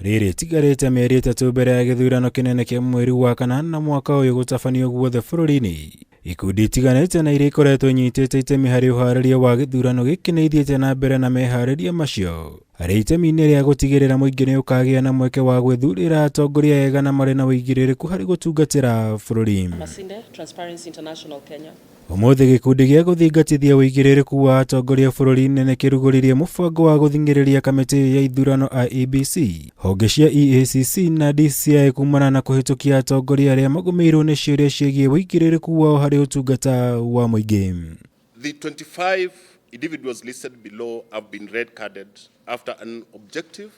Rĩrĩ ĩtigarĩte mĩeri 3 mbere ya gĩthurano kĩnene kĩa mweri wa kanana mwaka ũyũ gũtabanio guothe bũrũri-inĩ. Ikundi itiganĩte na iria ikoretwo inyitĩte itemi harĩ ũharĩria wa gĩthurano gĩkĩ nĩ ithiĩte na mbere na meharĩria macio harĩ itemi-inĩ rĩa gũtigĩrĩra mũingĩ nĩ ũkagĩa na mweke wa gwĩthurĩra atongoria ega na marĩ na ũigĩrĩrĩku harĩ gũtungatĩra bũrũri. Masinde, Transparency International Kenya. Ũmũthĩ gĩkundi gĩa gũthingatithia ũigĩrĩrĩku wa atongoria bũrũri-inĩ nĩ kĩrugũririe mũbango wa gũthing'ĩrĩria kamĩtĩ ya ithurano IEBC, honge cia EACC na DCI kumana na kũhĩtũkia atongoria arĩa magũmĩirwo nĩ ciũria ciĩgiĩ ũigĩrĩrĩku wao harĩ ũtungata wa mũingĩ. The 25 individuals listed below have been red carded after an objective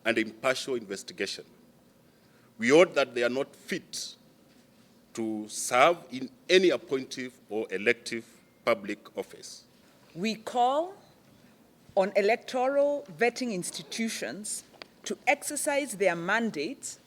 and impartial investigation. We hold that they are not fit to serve in any appointive or elective public office. We call on electoral vetting institutions to exercise their mandates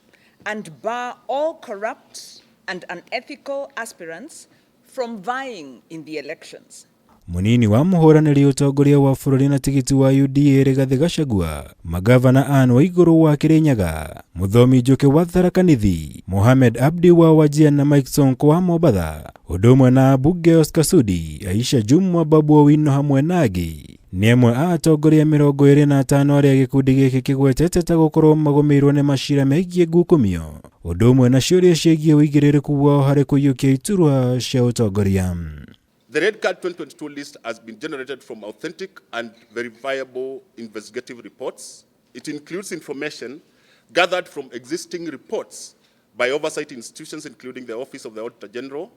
and bar all corrupt and unethical aspirants from vying in the elections. Munini wa mũhũranĩri ũtongoria wa bũrũri na tigiti wa UDA Rigathĩ Gachagua, magavana Anne Waiguru wa Kirinyaga, Mũthomi Njuki wa Tharaka Nithi, Mohamed Abdi wa Wajir na Mike Sonko wa Mombatha, ũndũ ũmwe na ambunge Oscar Sudi, Aisha Jumwa, Babu Owino hamwe na angĩ nĩ amwe a atongoria 25 arĩa gĩkundi gĩkĩ kĩgwetete ta gũkorwo magũmĩirwo nĩ macira megiĩ ngukumio, ũndũ ũmwe na ciũria ciĩgiĩ ũigĩrĩrĩku wao harĩ kũiyũkia iturwa cia ũtongoria. The Red Card 2022 list has been generated from authentic and verifiable investigative reports. It includes information gathered from existing reports by oversight institutions, including the Office of the Auditor General,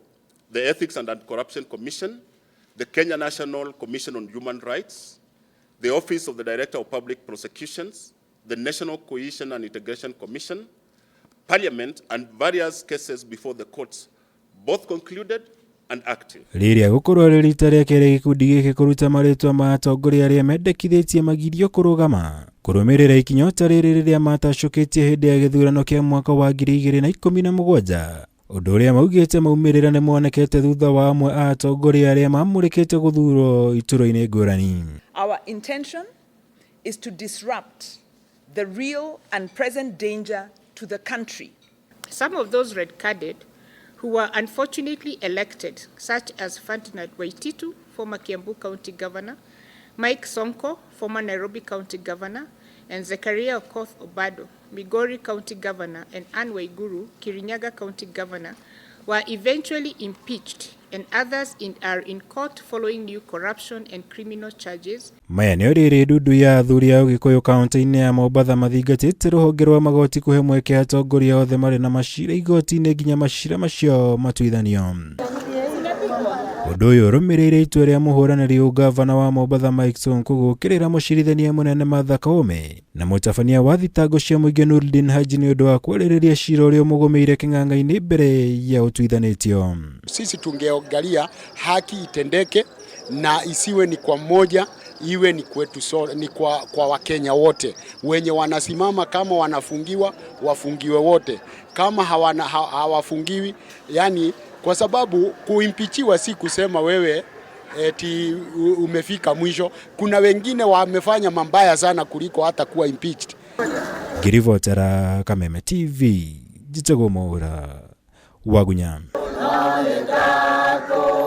the Ethics and Anti-Corruption Commission, the Kenya National Commission on Human Rights, the Office of the Director of Public Prosecutions, the National Cohesion and Integration Commission, Parliament, and various cases before the courts, both concluded and active. Rĩrĩa gũkorwo rĩ rita rĩa kerĩ gĩkundi gĩkĩ kũruta marĩtwa ma atongoria arĩa mendekithĩtie magirio kũrũgama kũrũmĩrĩra ikinya ta rĩrĩ rĩrĩa matacũkĩtie hĩndĩ ya gĩthurano kĩa mwaka wa 2017, ũndũ ũrĩa maugĩte maumĩrĩra nĩ monekete thutha wa amwe a atongoria arĩa mamũrĩkĩte gũthurwo iturwa-inĩ ngũrani. Our intention is to disrupt the real and present danger to the country. Some of those red-carded who were unfortunately elected, such as Ferdinand Waititu, former Kiambu County Governor, Mike Sonko, former Nairobi County Governor, and Zakaria Okoth Obado, Migori County Governor, and Anne Waiguru, Kirinyaga County Governor, were eventually impeached, and others are in court following new corruption and criminal charges. Maya nĩ rĩrĩ ndundu ya athuri a Ũgĩkũyũ kaunti-inĩ ya Mombatha mathingatĩte rũhonge rwa magoti kũhe mweke atongoria othe marĩ na macira igoti-inĩ nginya macira macio matuithanio. Ũndũ ũyũ ũrũmĩrĩire itua rĩa mũhũranĩri ũgavana wa Mombatha Mike Sonko gũũkĩrĩra mũcirithania mũnene Martha Koome na mũtabania wa thitango cia mũingĩ Nurdin Haji nĩ ũndũ wa kwarĩrĩria cira ũrĩa ũmũgũmĩire kĩng'ang'a-inĩ mbere ya ũtuithanĩtio. Sisi tungeangalia haki itendeke na isiwe ni kwa mmoja, iwe ni kwetu so, ni kwa Wakenya wote. Wenye wanasimama kama wanafungiwa wafungiwe wote, kama hawafungiwi, yani kwa sababu kuimpichiwa si kusema wewe eti umefika mwisho. Kuna wengine wamefanya mambaya sana kuliko hata kuwa impeached. Ngiribotera Kameme TV, njĩtagwo Mwaũra Wagunya.